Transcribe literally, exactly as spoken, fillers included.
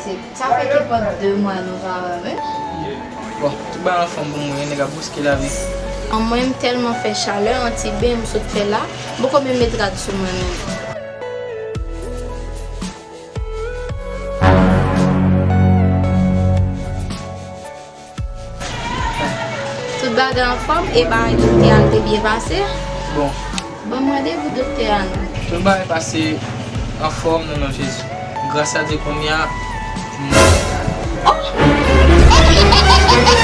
Sa fè ki pòt de mwa nou pa wè menm. Bon, tout bagay anfòm pou mwen, nèg ap bouske lavi. An mwen, m tèlman fè chalè, an ti ben m sot fè la, m poko menm met rad sou mwen menm. Tout bagay anfòm, e bagay doktè a te byen pase? Bon. Ban m randevou doktè a non. Tout bagay pase anfòm nan non Jezi. Gras a Dye kounye a. Oh!